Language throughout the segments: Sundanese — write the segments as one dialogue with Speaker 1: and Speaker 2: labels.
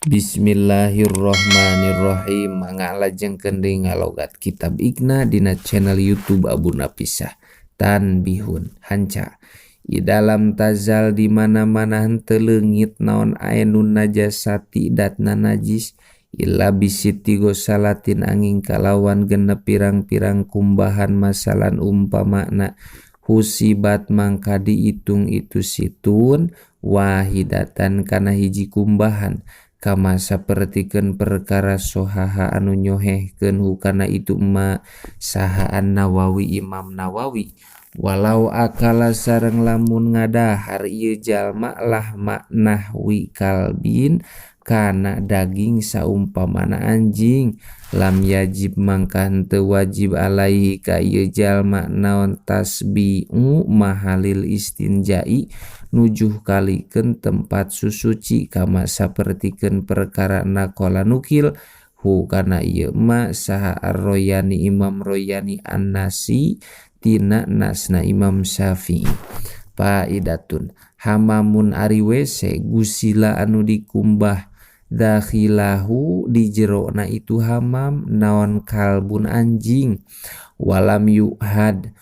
Speaker 1: Bismillahirrahmanirrahim. Mangga lajengkeun deui ngalogat kitab Iqna dina channel YouTube Abu Napisah. Tanbihun hanca. Di dalam tazal di mana-mana henteu leungit naon ainun najasati datna najis illa bisitti gosalatin angin kalawan genep pirang-pirang kumbahan masalan umpamana husibat mangka diitung itu situn wahidatan kana hiji kumbahan kama sapertikeun perkara sohaha anu nyohehkeun hukana itu ma saha An-Nawawi Imam Nawawi. Walau akala sareng lamun ngadahar ieu jalma lahma nahwi kalbin kana daging saumpamana anjing lam yajib mangka henteu wajib alaihi ka ieu jalma naon tasbi'u mahalil istinja'i nujuh kalikeun tempat susuci kama sapertikeun perkara naqala nukil hu kana ieu ma saha Ar-Royani Imam Royani An-Nasi tina nasna Imam Syafi'i. Faidatun hamamun ari WC gusila anu dikumbah dakhilahu di jerona itu hamam naon kalbun anjing walam yuhad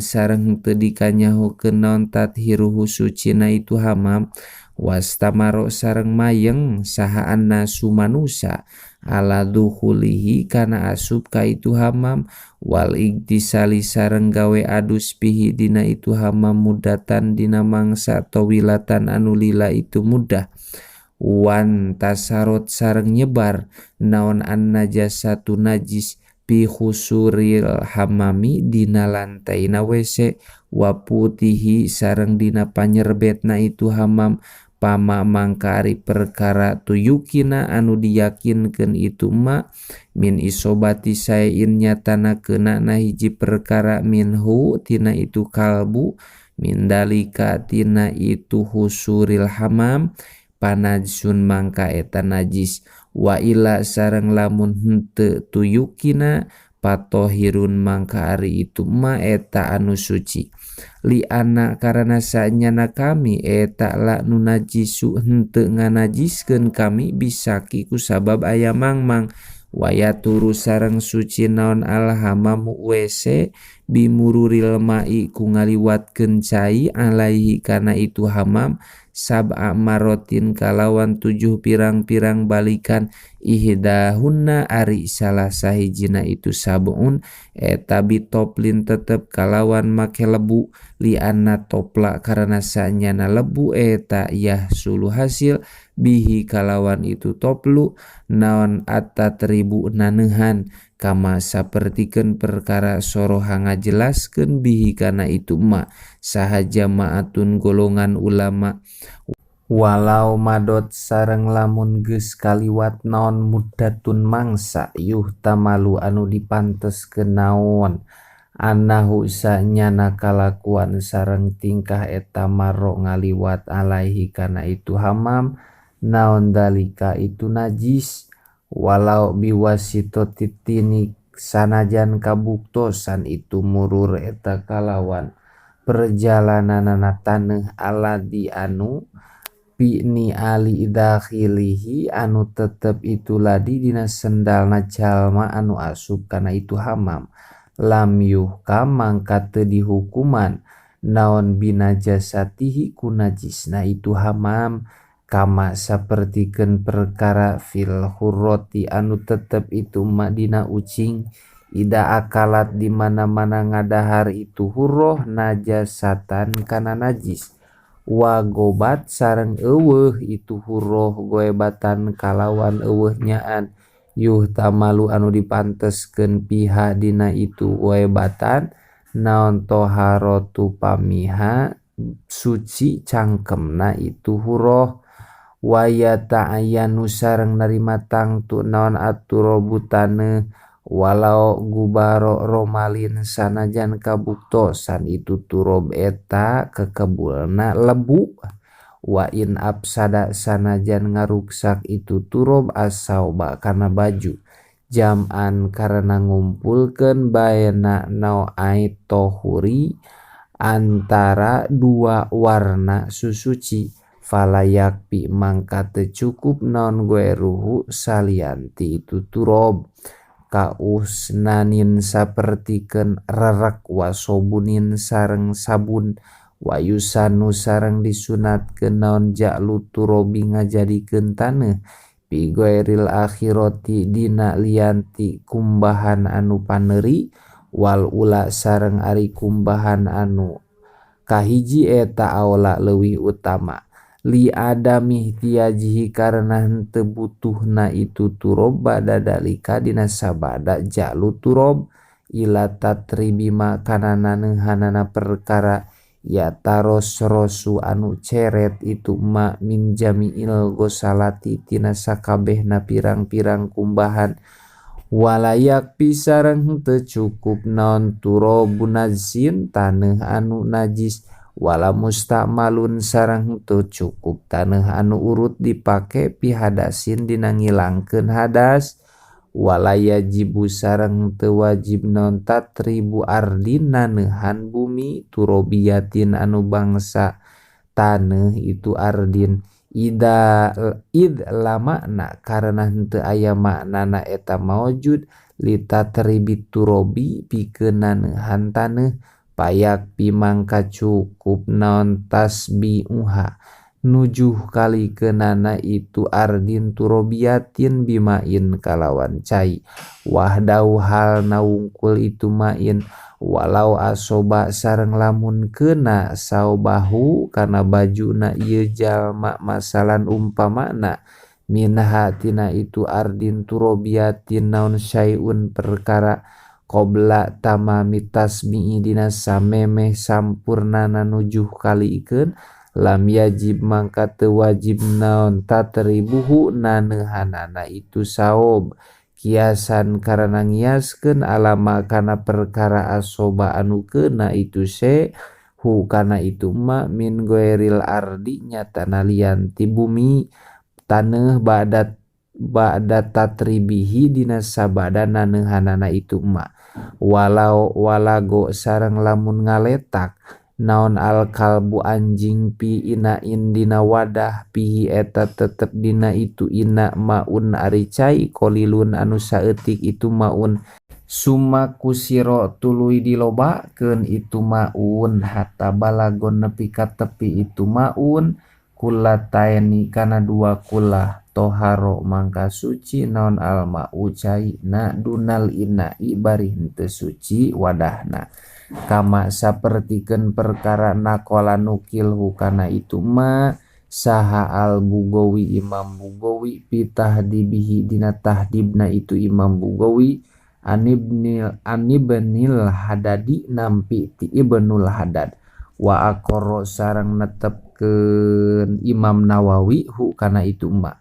Speaker 1: sareng teu dikanyahokeun naon tathiruhu sucina itu hamam wastamaro sareng mayeng saha annasu manusa ala dukhulihi kana asup ka itu hamam wal igtisali sareng gawe adus pihi dina itu hamam mudatan dina mangsa tawilatan anu lila itu mudah wan tasarot sareng nyebar naon an najasatu najis pi khusuril hamami dina lantaina WC wa putihi sareng dina panyerbetna itu hamam pama mangkari perkara tuyukina anu diyakinkeun itu ma min isobati saein nyatana keuna na hiji perkara minhu tina itu kalbu min dalika tina itu husuril hamam panajsun mangka eta najis wa ila sareng lamun henteu tuyukina patohirun mangka ari itu ma eta anu suci li ana karana sanyana kami eta la nu najisu henteu nganajiskeun kami bisaki ku sabab aya mangmang wayaturu sareng suci naon alhamamu WC bimururil mai ku ngaliwatkeun cai alaihi kana itu hamam sab'a marotin kalawan 7 pirang-pirang balikan ihdahunna ari salah sahijina itu sab'un eta bitoplin tetep kalawan make lebu li anna topla karena sanyana lebu eta yahsulu hasil bihi kalawan itu toplu naon atatribu nanehan kama sapertikeun perkara soroha ngajelaskeun bihi kana itu ma saha jamaatun golongan ulama walau madot sareng lamun geus kaliwat naon muddatun mangsa yuhtamalu anu dipanteskeun naon annahu sanyana kalakuan sareng tingkah eta marro ngaliwat alaihi kana itu hamam naon dalika itu najis walau biwasitati tini sanajan kabuktosan itu murur eta kalawan perjalananana taneuh aladi anu pini ali dakhilihi anu tetep itu ladi dina sendalna jalma anu asup kana itu hamam lam yuhkam mangka teu dihukuman naon binajasatihi ku najisna itu hamam kama sapertikeun perkara fil hurrati anu tetep itu ma dina ucing ida akalat di mana-mana ngadahar itu hurroh najasatan kana najis wagobat sareng eueuh itu hurroh goebatan kalawan eueuh nyaan yuhtamalu anu dipanteskeun piha dina itu goebatan naon toharatu pamiha suci cangkemna itu hurroh waya ta'ayanu sareng narima tangtu naon aturobu taneuh walau gubaro romalin sanajan kabuktosan itu turob eta kekebulna lebu wa in absada sanajan ngaruksak itu turob asauba kana baju jam'an karena ngumpulkeun baena nau'ait tohuri antara dua warna susuci. Fala yakfi mangka teu cukup naon goeruhu salianti itu turob kausnanin sapertikeun rerek wasobunin sareng sabun wayusanu sareng disunatkeun naon ja'lu turobi ngajadikeun taneuh fi ghairil akhirati dina lianti kumbahan anu paneuri wal ula sareng ari kumbahan anu kahiji eta aola leuwih utama li adami ihtiyajihi karena henteu butuhna itu turob bada dalika dina sabada ja'lu turob ila tatribi ma kana naneuhanana perkara ya taros rosu anu ceret itu ma min jami'il gosalati tina sakabehna pirang-pirang kumbahan walayak pisareng henteu cukup naon turobun najsin taneuh anu najis wala mustamalun sareng henteu cukup taneuh anu urut dipake pihadasin dina ngilangkeun hadas wala yajibu sareng teu wajib naon tatribu ardin naneuhan bumi turobiyatin anu bangsa taneuh itu ardin ida id lamakna karena henteu aya maknana eta maujud litatribit turobi pikeun naneuhan taneuh payak pimangka cukup naon tasbiuha nujuh kali kenana itu ardin turobiyatin bimain kalawan cai wahdau hal naungkul itu main walau asoba sareng lamun kena saubahu kana bajuna ieu jalma masalan umpamana minha tina itu ardin turobiyatin naon syai'un perkara qabla tamami tasbi'i dina samemeh sampurnana nujuh kalikeun lam yajib mangka teu wajib naon tatribuhu naneuhanana itu saob kiasan karena ngiaskeun alama kana perkara asoba anu keuna itu se hu kana itu ma min ghairil ardi nyatana lian ti bumi taneuh ba'da tatribihi dina sabada naneuhanana itu ma walau walago sareng lamun ngaletak naon al kalbu anjing pi inain dina wadah pihi eta tetep dina itu ina maun ari cai kolilun anu saeutik itu maun summa kusiro tuluy dilobakeun itu maun hatta balagon nepi ka tepi itu maun kulataini kana dua kulah toharo mangka suci naon al ma'u cai na dunal ina'i bari henteu suci wadahna kama sapertikeun perkara nakola nukil hukana itu ma saha al Bugawi Imam Bugawi pitahdibihi dina tahdibna itu Imam Bugawi anibnil Hadadi nampi ti Ibnul Hadad wa aqarra sareng netepkeun Imam Nawawi hu kana itu ma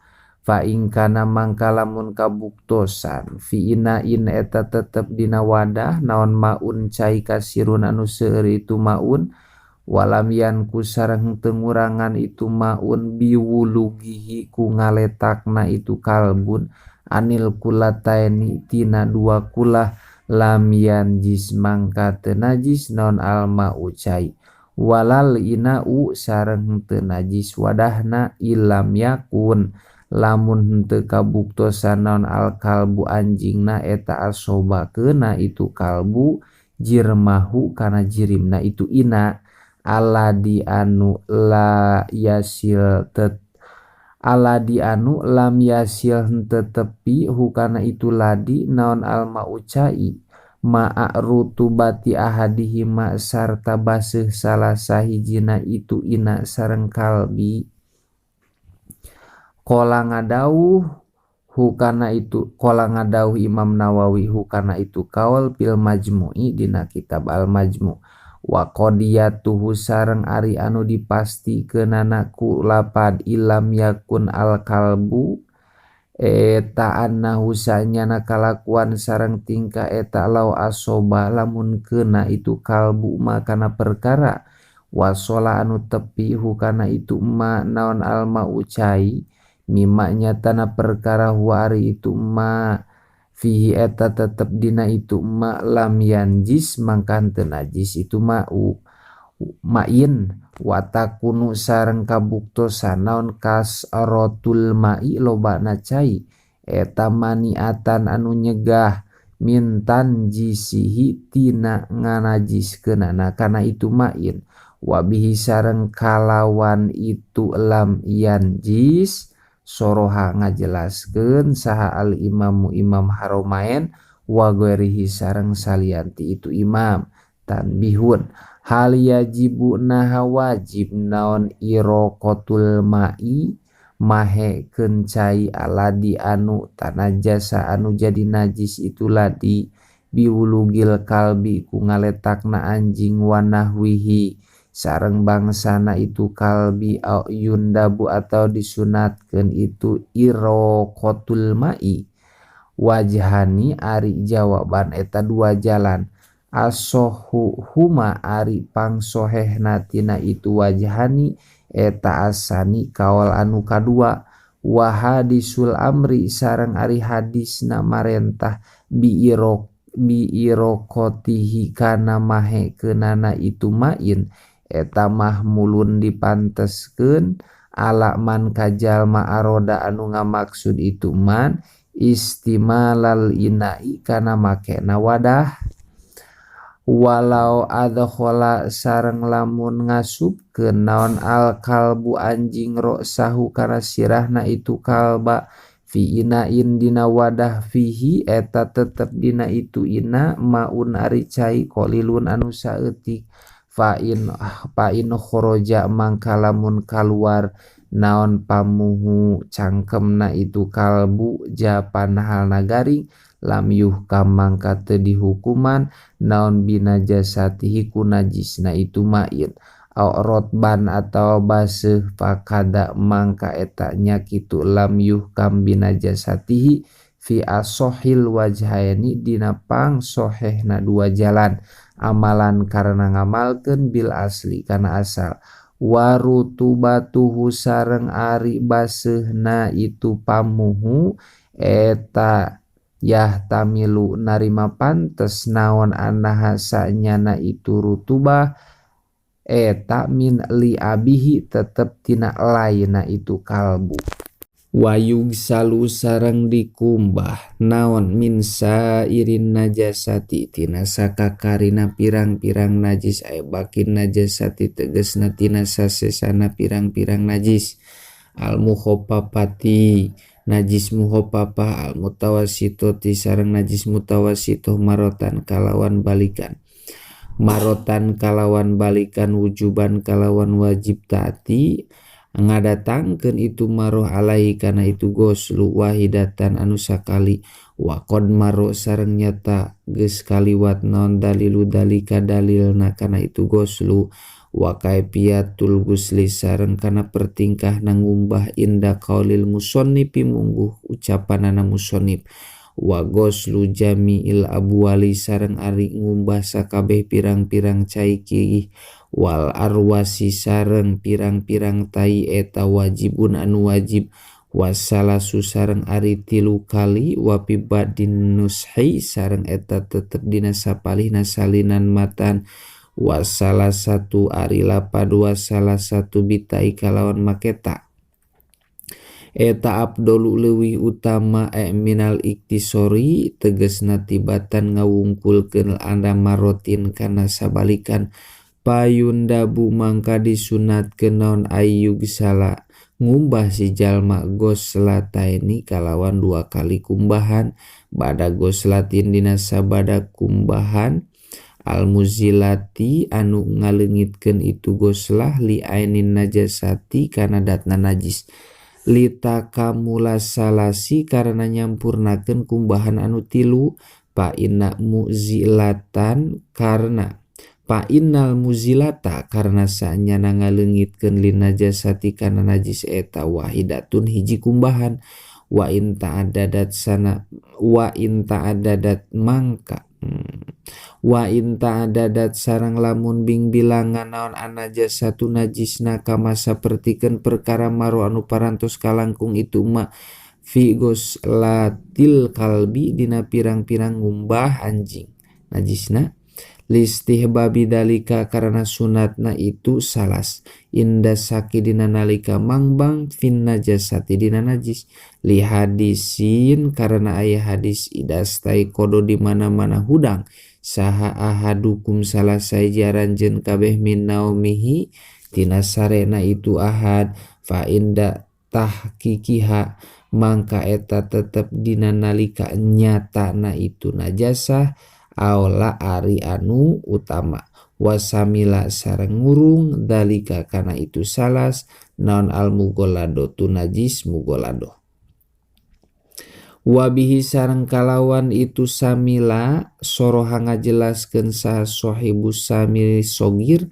Speaker 1: fa in kana mangka lamun kabuktosan fi inain eta tetep dina wadah naon maun cai kasirun anu seueur itu maun walam yanku sareng teu ngurangan itu maun biwulugihi ku ngaletakna itu kalbun anil kulataini tina dua kulah lam yanjis mangka teu najis naon al ma'u cai walal ina'u sareng teu najis wadahna ilam yakun lamun henteu kabuktosan naon al kalbu anjingna eta asoba keuna itu kalbu jirmahu kana jirimna itu ina aladi anu la yasil tet aladi anu lam yasil henteu tepi hukana itu ladi naon al ma'u cai ma'a rutubati ahadihima sarta baseuh salah sahijina itu ina sareng kalbi kola ngadauh hukana itu kola ngadauh Imam Nawawi hukana itu kaul fil majmu'i dina kitab al majmu' wa qadiyatuhu sareng ari anu dipastikeunana ku lapad ilam yakun al kalbu eta annahu sanyana kalakuan sareng tingkah eta lau asoba lamun keuna itu kalbu makana perkara wasola anu tepi hukana itu ma naon al ma'u cai mima nyatana perkara huwa ari itu ma fihi eta tetep dina itu ma lam yanjis mangka henteu najis itu ma'u Ma'in watakunu sareng kabuktosan naon kasrotul ma'i lobana cai eta maniatan anu nyegah mintan jisihi tina nganajiskeunana kana itu ma'in wabihi sareng kalawan itu lam yanjis soroha ngajelaskeun saha al imamu imam Haromain wa ghairihi sareng salianti itu imam. Tanbihun hal yajibu naha wajib naon iroqotul ma'i mahekeun cai aladi anu tanajasa anu jadi najis itu ladi biwulugil kalbi ku ngaletakna anjing wanahwihi sareng bangsana itu kalbi au yundabu atau disunatkeun itu iroqotul ma'i. Wajhani ari jawaban eta dua jalan asohu huma ari pangsohehna tina itu wajhani eta asani kaol anu kadua wa hadisul amri sareng ari hadisna marentah biiroqotihi kana mahekeunana itu ma'in eta mahmulun dipanteskeun ala man kajalma aroda anu ngamaksud itu man istimalal ina'i kana makena wadah. Walau adkhala sareng lamun ngasupkeun naon al kalbu anjing roksahu kana sirahna itu kalba fi inain dina wadah fihi eta tetep dina itu ina maun ari cai qalilun anu saeutik fa in kharaja mangka lamun kaluar naon pamuhu cangkemna itu kalbu japan halna garing lam yuhkam mangka teu dihukuman naon binajasatihi ku najisna itu ma'in aw rotban atawa baseuh fakada mangka eta nya kitu lam yuhkam binajasatihi fi asohil wajhaini dina pangsohehna dua jalan amalan karena ngamalkeun bil asli kana asal warutubatuhu sareng ari baseuhna itu pamuhu eta yahtamilu narima pantes naon anaha sanyana itu rutubah eta min li abihi tetep tina laina itu kalbu. Wayug salu sareng dikumbah naon min sairin najasati tina sakakarina pirang-pirang najis aya bakin najasati tegesna tina sasesana pirang-pirang najis al mukhafafati najis mukhafafah al mutawassitati sareng najis mutawassithah marotan kalawan balikan marotan kalawan balikan wujuban kalawan wajib taati ngadatangkeun itu maroh alaihi kana itu goslu wahidatan anu sakali wa qad maro sareng nyata geus kaliwat naon dalilu dalika dalilna kana itu goslu wa kaifiyatul gusli sareng kana pertingkahna ngumbah inda qaulil musannifi mungguh ucapanana musannif wa goslu jami'il abwali sareng ari ngumbah sakabeh pirang-pirang cai kiih wal arwasi sareng pirang-pirang tai eta wajibun anu wajib wasalasu sareng ari tilu kali wa fi badin nushi sareng eta tetep dina sapalihna salinan matan wasalah satu ari lapad wasalah satu bitai kalawan maketa eta abdolu leuwih utama minal iktisori tegesna tibatan ngawungkulkeun anda marotin kana sabalikan payundabu mangka disunatkeun naon ayyug sala ngumbah si jalma goslataini kalawan dua kali kumbahan bada goslatin dina sabada kumbahan almuzilati anu ngaleungitkeun itu goslah li ainin najasati kana datna najis litakamula salasi karena nyampurnakeun kumbahan anu tilu fa inna muzilatan karena fa innal muzilata karena sanyana ngaleungitkeun li najasati kana najis eta wahidatun hiji kumbahan wa in ta'addadat sana wa in ta'addadat mangka wa in ta'adadat sareng lamun bing bilangan naon anajasatu najisna kama sapertikeun perkara maro anu parantos kalangkung itu ma fi goslatil kalbi dina pirang-pirang ngumbah anjing najisna Listihbabi dalika karena sunatna itu salas inda saki dina nalika mangbang fin najasati dina najis li hadisin karena aya hadis idastai kodo di mana-mana hudang saha ahadukum salah saiji aranjeun kabeh min naumihi tina sarena itu ahad fa inda tahqiqiha mangka eta tetep dina nalika nyatana itu najasah aola ari anu utama wasamila sareng ngurung dalika kana itu salas naon al mugolado tu najis mugolado wabihi sareng kalawan itu samila soroha ngajelaskeun saha sahibu samili sogir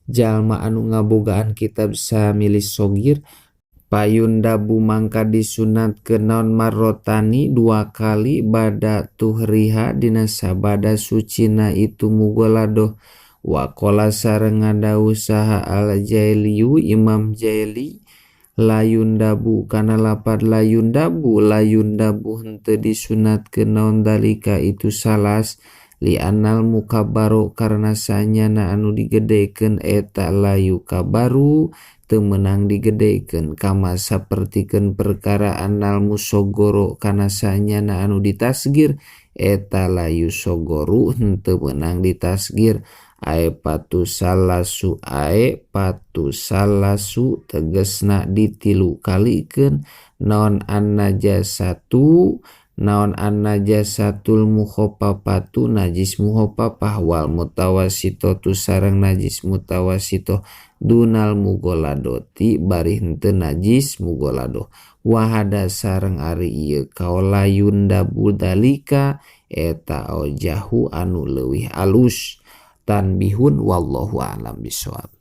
Speaker 1: jalma anu ngabogaan kitab samili sogir payundabu mangka disunatkeun naon marrotani dua kali bada tuhriha dina sabada sucina itu mugoladoh waqala sareng ngadawuh saha al-Jailiyu Imam Jaili layundabu kana lapad layundabu layundabu henteu disunatkeun naon dalika itu salas li anal mukabbaro karena sanyana anu digedekeun eta layu kabaru teu meunang digedekeun kama sapertikeun perkara anal musoggoro kana sanyana anu ditasgir eta layu sogoru henteu meunang ditasgir ae patu salasu tegasna ditilu kalikeun naon an-najasatu naon an-najasatul mukhafafatu najis mukhafafah wal mutawassithatu sareng najis mutawassithah dunal mugoladoti bari henteu najis mugoladoh wahada sareng ari ieu kaola yundabu dalika eta ojahu anu leuwih alus. Tanbihun wallahu a'lam bishawab.